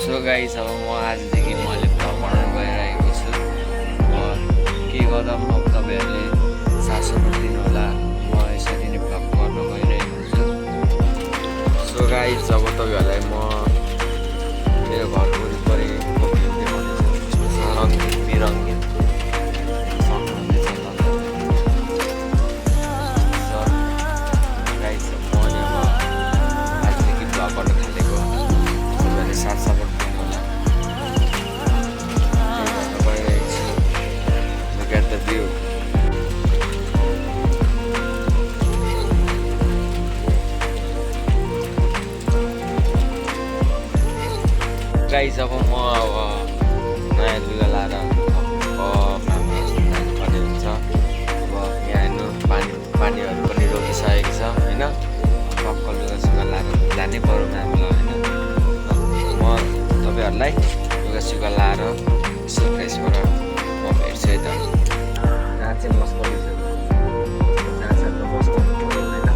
So guys अब म आजदेखि मैले भ्लग बनाउन गइरहेको छु। के गर्दा पनि अब तपाईँहरूले साथ सपोर्ट दिनु होला। म यसरी नै भ्लग गर्न गइरहेको छु। सो गाइस अब तपाईँहरूलाई म मेरो घर वरिपरि देखाउनेछु। रङ्गिन बिरङ्गिन सक्नुहुनेछ गाइस। म अब आजदेखि भ्लग गर्न थालेको, तपाईँहरूले साथ सपोर्ट दिनु होला। Look at the view. Guys अब म नयाँ लुगा लाएर जानुपर्ने हुन्छ। अब यहाँ हेर्नु पानीहरू पनि रोकिसकेको छ होइन। टक्क लुगा सुगा लाएर जानै पऱ्यो म्यामलाई होइन। म तपाईँहरूलाई लुगा सुगा लाएर यसो फ्रेस भएर म भेट्छु है त। जहाँ चाहिँ मस्काउँदैछ जहाँ चाहिँ मस्काउनु पऱ्यो होइन।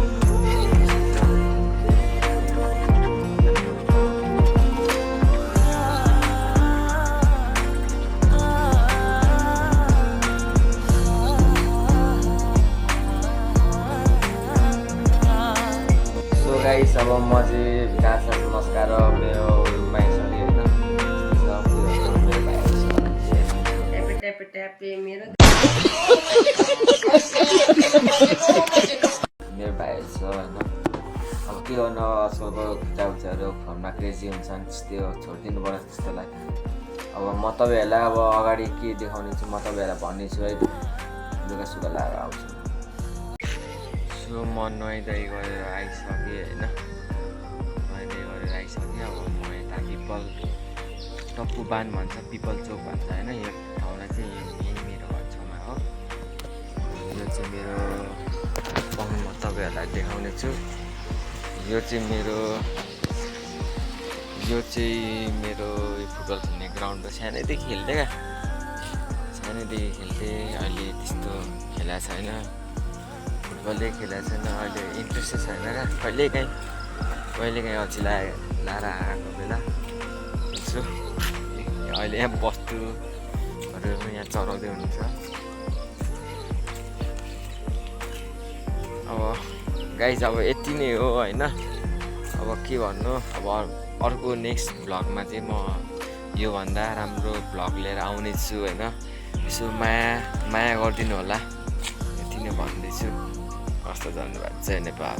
गाइस अब म चाहिँ घाँस मस्काएर मेरो रुममा यसरी होइन मेरो भाइहरू छ। मेरो भाइहरू छ होइन। अब के गर्नु, आजकलको खुट्टाहरू फोनमा क्रेजी हुन्छ नि, त्यस्तै हो, छोडिदिनु पर्यो त्यस्तोलाई। अब म तपाईँहरूलाई अब अगाडि के देखाउने छु म तपाईँहरूलाई भन्नेछु है। लुगा सुगा लाएर आउँछु। सो म नुहाइधुवाइ गरेर आइसकेँ होइन। नुहाइधुवाइ गरेर आइसकेँ। अब म यता पिपल टप्पु बान भन्छ, पिपल चोक भन्छ होइन। यो ठाउँलाई चाहिँ यही मेरो घर छेउमा हो। यो चाहिँ मेरो म तपाईँहरूलाई देखाउने छु। यो चाहिँ मेरो फुटबल खेल्ने ग्राउन्ड हो। सानैदेखि खेल्थेँ क्या, सानैदेखि खेल्थेँ। अहिले त्यस्तो खेलाएको छैन, फुटबलै खेलाएको छैन अहिले, इन्ट्रेस्टै छैन क्या। कहिलेकाहीँ अल्छी लाएर आएको बेला खेल्छु। अहिले यहाँ बस्तुहरू यहाँ चराउँदै हुनुहुन्छ। अब गाइस अब यति नै हो होइन। अब के भन्नु, अब अर्को नेक्स्ट भ्लगमा चाहिँ म योभन्दा राम्रो भ्लग लिएर आउने छु होइन। यसो माया गरिदिनु होला, यति नै भन्दैछु। हस्त, धन्यवाद। जय नेपाल।